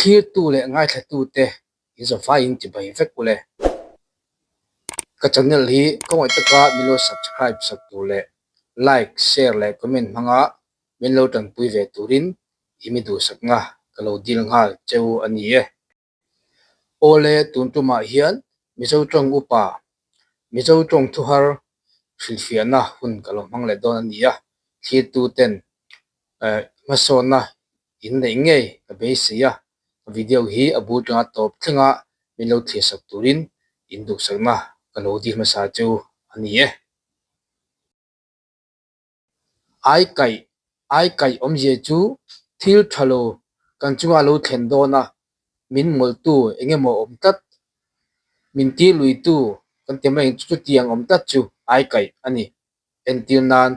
Thlirtu leh ngaithlatute in zawfaiin chibai vek ule. Ka channel hi khawngaih taka min lo subscribe sak tur leh like, share leh comment hmanga min lo tanpui ve turin i mi duhsakna ka lo dil nghal cheu a ni e. Awle tun tumah hian Mizo tawng upa, Mizo tawng thuhar hrilhfiahna hun ka lo hmang leh dawn a ni a, thlirtu ten hmasawnna in neih ngei ka beisei a, video hi a bul tanga tawp thlenga min lo thlir sak turin in duhsakna ka lo dil hmasa chu a ni e. Ai kaih, Ai kaih awmzia chu thil tha lo kan chunga lo thlen dawn a, min mawlhtu eng emaw awm tlat, min tir luitu kan ti mai ang chu chutiang awm tlat chu ai kaih a ni. Entir nan,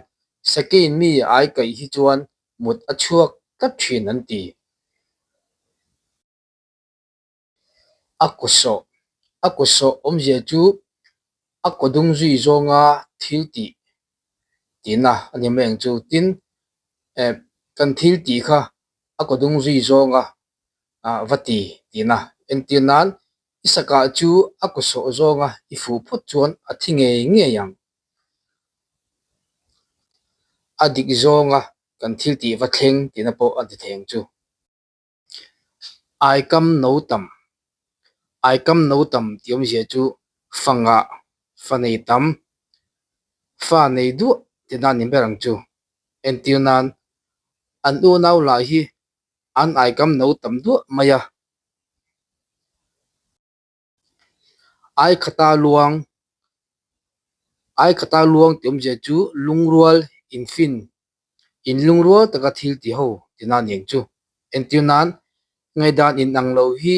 Sakeiin mi ai kaih hi chuan mut a chhuak tlat thin an ti. A kaw sawh, A kaw sawh awmzia chu a kaw dung zui zawnga thil tih tihna a ni mai ang chu. Tin, eh kan thil tih kha a kaw dung zui zawnga ah va ti tihna. Entir nan i sakah chu a kaw sawh zawnga i fuh phawt chuan a thi ngei ngei ang. A dik zawnga kan thil tih va thleng tihna pawh a ti thei ang chu. Aikam no tam, Aikam no tam tih awmzia chu fa ngah, fa nei tam, fa nei duah tih nan ni ber ang chu. Entir nan, an unau lah hi an aikam no tam duah mai a. Aikhata luang, Aikhata luang tih awmzia chu lungrual infin, in lungrual taka thil ti ho tih nan eng chu. Entir nan, ngaihdan inang lo hi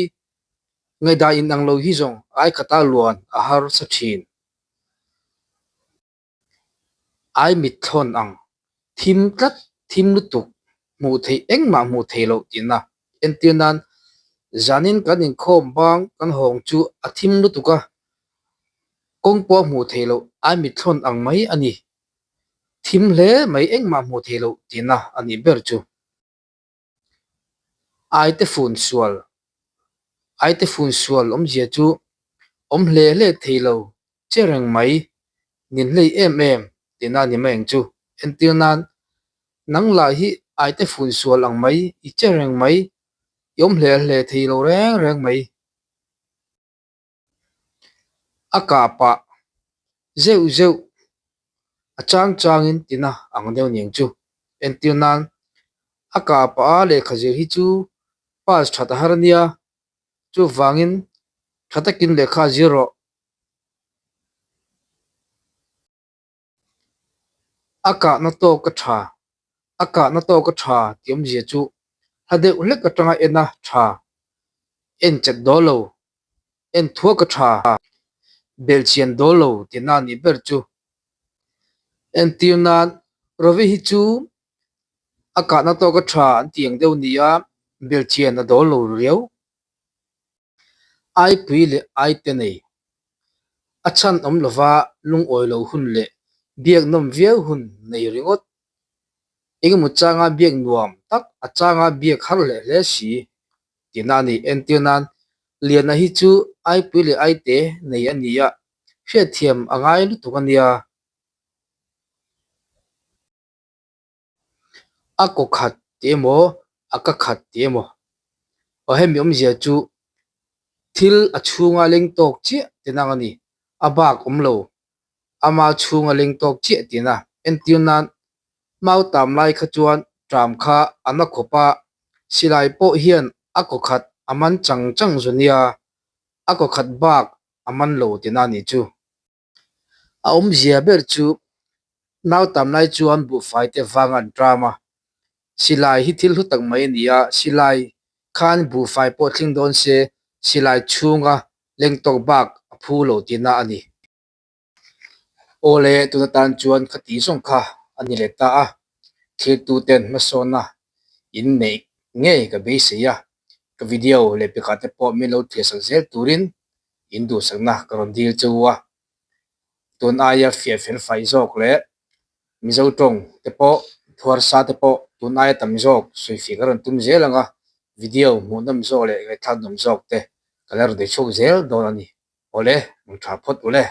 ngaihdan inang lo hi zawng aikhata luan a harsa thin. Ai mitthlawn ang, thim tlat, thim lutuk, hmuh theih engmah hmuh theih loh tihna. Entir nan, zanin kan inkhawm bang kan hawng chu a thim lutuk a, kawng pawh hmuh theih loh ai mitthlawn ang mai a ni. Thim hle mai engmah hmuh theih loh tihna a nih ber chu. Aite fun sual, Aite fun sual awmzia chu awm hle hle thei lo che reng mai, nin hlei em em tihna a ni mai ang chu. Entir nan, nang lah hi aite fun sual ang mai, i che reng mai, i awm hle hle thei lo reng reng mai. A kah pah zeuh zeuh a chang changin tina ang deuh niang chu. Entir nan a kah pah a lehkha zir hi chu pass that a har ania, chuvangin tha takin lehkha a zir rawh. A kahna tawk a tha, A kahna tawk a tha tih awmzia chu hla deuh hlek atanga en a tha, en chet dawl lo, en thuak a tha, belhchian dawl lo tihna a nih ber chu. Entir nan Ravi hi chu a kahna tawk a tha an tih ang deuh nia, belhchian a dawl lo riau. Aipui leh aite nei. A chhan awm lova lungawi lo hun leh biak nawm viau hun nei ringawt. Engemaw changa biak nuam tak a changa biak har leh hle si tihna a ni. Entir nan, Liana hi chu aipui leh aite nei a ni a, hriatthiam a ngai lutuk a nia. A kaw khat tih emaw a ka khat tih emaw aw hemi awmzia chu thil a chhunga leng tawk chiah tihna ang a ni a bak awm lo ama chhunga leng tawk chiah tihna entir nan mau tam lai kha chuan ṭam kha a na khawp a silai pawh hian a kaw khat a man chang chang zu nia a kaw khat bak a man lo tihna a nih chu. A awmzia ber chu nau tam lai chuan buhfai te vang an ṭam a, silai hi thil hlu tak mai a ni a, silai khan buhfai pawh thleng dawn se silai chhunga leng tawk bak a phu lo tihna a ni. Awle tuna tan chuan khati zawng kha a ni leh ta a, thirtuten hmasawnna in neih ngei ka beisei a, ka video leh pekah te pawh min lo thliahsak zel turin in duhsakna ka rawn dil chu a, tun aia fiah fel fai zawk leh Mizo tawng te pawh phuarsa te pawh tun aia tam zawk sawifiah ka rawn tum zel ang a, Video hmuhnawm zawk leh ngaihthlak nuam zawk te ka la rawn nei chhuak zel dawn a ni. Awle, mang tha phawt ule.